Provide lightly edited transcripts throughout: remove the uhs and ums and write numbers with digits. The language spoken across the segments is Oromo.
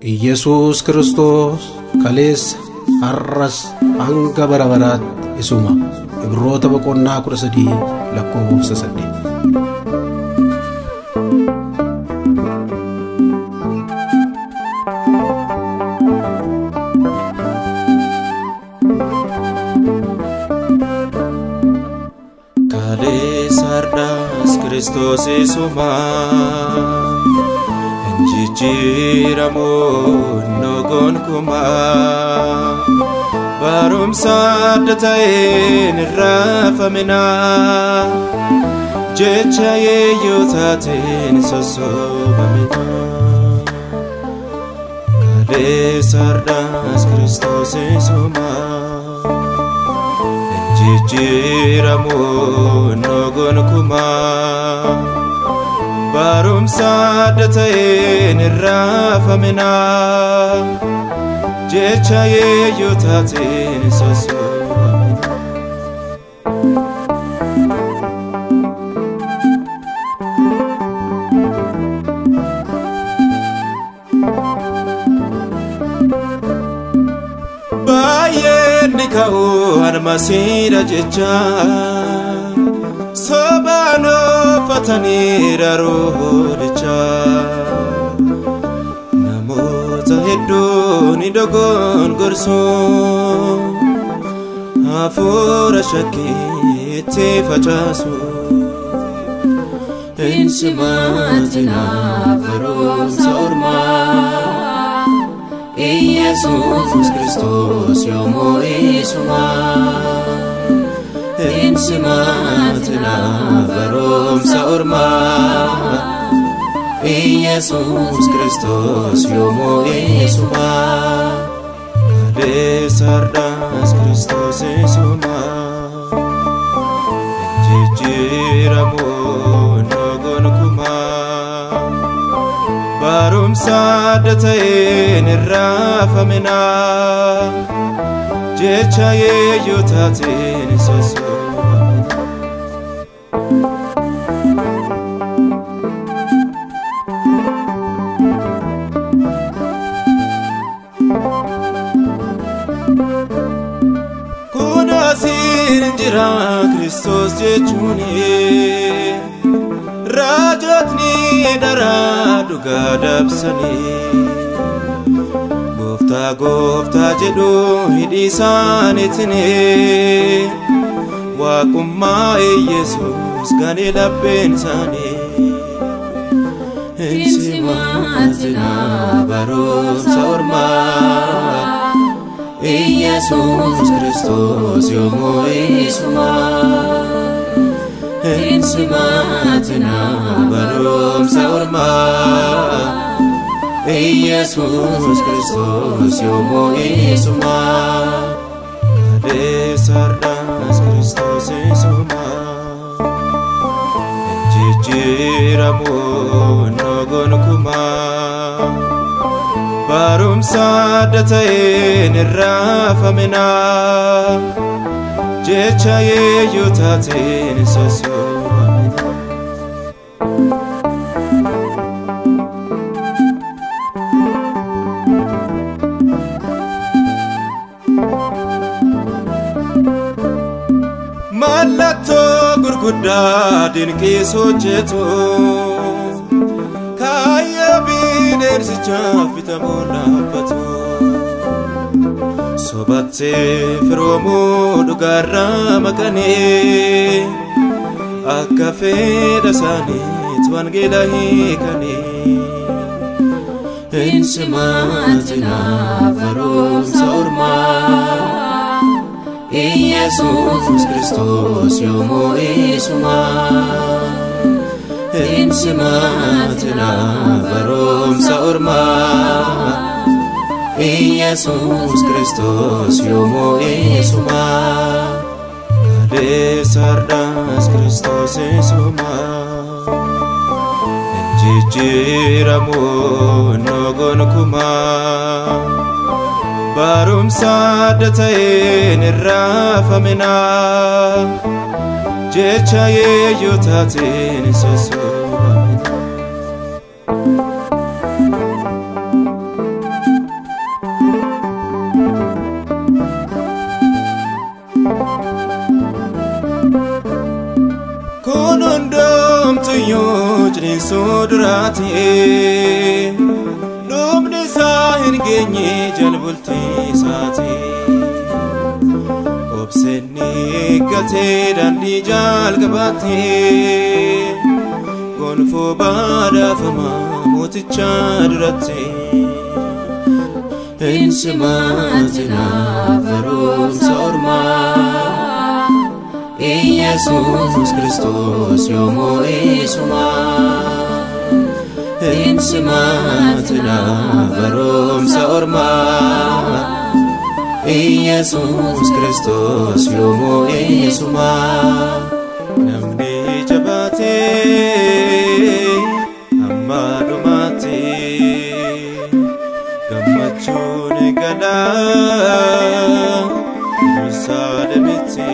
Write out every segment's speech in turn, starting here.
Iyyasuus Kiristoos kaleessa har'as hanga bara baraatti isuma. Ibroota boqonnaa 13 lakkoofsa 8. Kaleessa har'as Kiristoos isuma hin jijjiiramu gonkumaa barumsa adda ta'een hin raafaminaa jecha yeeyyoo taateen sossobaminaa. Kaleessa har'as Kiristoos isuma hin jijjiiramu gonkumaa barumsa adda ta'een hin raafaminaa jecha yeeyyoo taateen sossobaminaa. Baay'een ni ka'u harmasiidha jecha sobaan uffatanii roolicha namoota hedduu ni dogongorsu hafuura shakkii itti facaasu. Hin simatinaa barumsa ormaa Iyyasuus Kiristoos yoomuu isuma. Hin simatinaa barumsa ormaa Iyyasuus Kiristoos yoomuu isuma. Kaleessa har'as Kiristoos isuma hin jijjiiramu gonkumaa barumsa adda ta'een hin raafaminaa jecha yeeyyoo taateen sossobaminaa. Kun asiin hin jira Kiristoos jechuuni raajotni daraa dhugaa dabsanii gooftaa gooftaa jedhu hidhii isaaniitiin waaqummaa Iyyasuus gane lapheen isaanii. Hin simatinaa barumsa ormaa Iyyasuus Kiristoos yoomuu isuma. Hin simatinaa barumsa ormaa Iyyasuus Kiristoos yoomuu isuma. Kaleessa har'as Kiristoos isuma hin jijjiiramu gonkumaa barumsa adda ta'een hin raafaminaa jecha yeeyyoo taateen sossobaminaa. Mallattoo gurguddaa dinqiis hojjetu kaayyoo bineensichaaf bitamuun dhaabbatu sobattee firoomuu dhugaarraa maqanii akka fedha isaaniitti wangeela hiikanii. Hin simatinaa barumsa ormaa Iyyasuus Kiristoos yoomuu isuma. Hin simatinaa barumsa ormaa Iyyasuus Kiristoos yoomuu isuma. Kaleessa har'as Kiristoos isuma hin jijjiiramu gonkumaa barumsa adda ta'een hin raafaminaa jecha yeeyyoo taateen sossobaminaa. Ciniinsuu duraati dhumni isaa hin geenye jalbultii isaati. Obseenni eeggatee daandii jalqabaatti gonfoo badhaafamaa mooticha duratti. Hin simatina barumsa ormaa Iyesuus Kiristoos yoomuu isuma. Hin simatina barumsa ormaa Iyesuus Kiristoos yoomuu isuma. Namni jabaatee hamma dhumaatti gammachuun galaa Yerusaalemitti.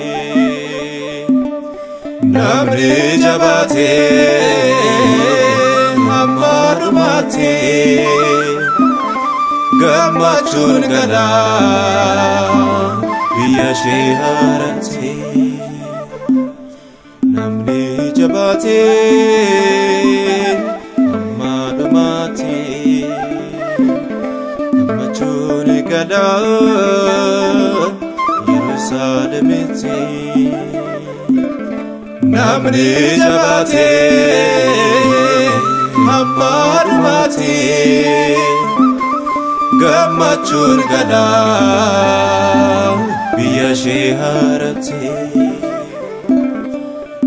Namni jabaatee hamma dhumaatti gammachuun galaa biyya ishee haaratti. Namni jabaatee hamma dhumaatti gammachuun galaa Yerusaalemitti. Namni jabaatee hamma dhumaatti gammachuun galaa biyya ishee haaratti.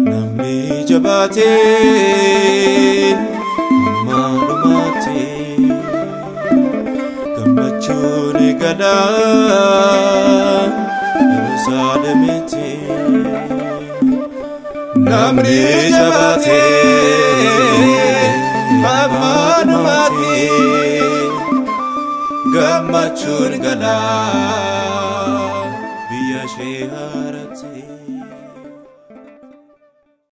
Namni jabaatee hamma dhumaatti gammachuun galaa Yerusaalemitti. Namni jabaatee hamma dhumaatti gammachuun galaa biyya ishee haaratti.